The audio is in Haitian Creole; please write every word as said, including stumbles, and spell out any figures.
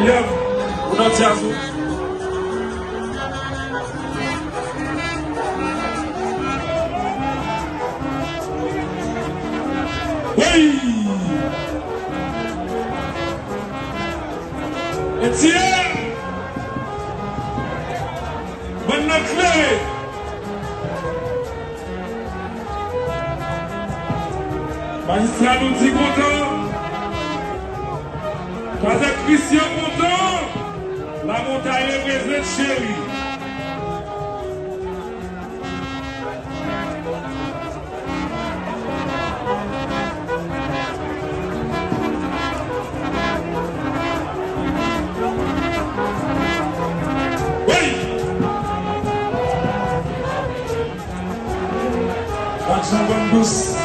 Dèm, ou nan djaz ou. Wi! Etienne! Bann nan klere! Majistra nou di kontan. Pastè Christian kontan. Lamontay reprezante cheri. Wi! Lajan bann dous.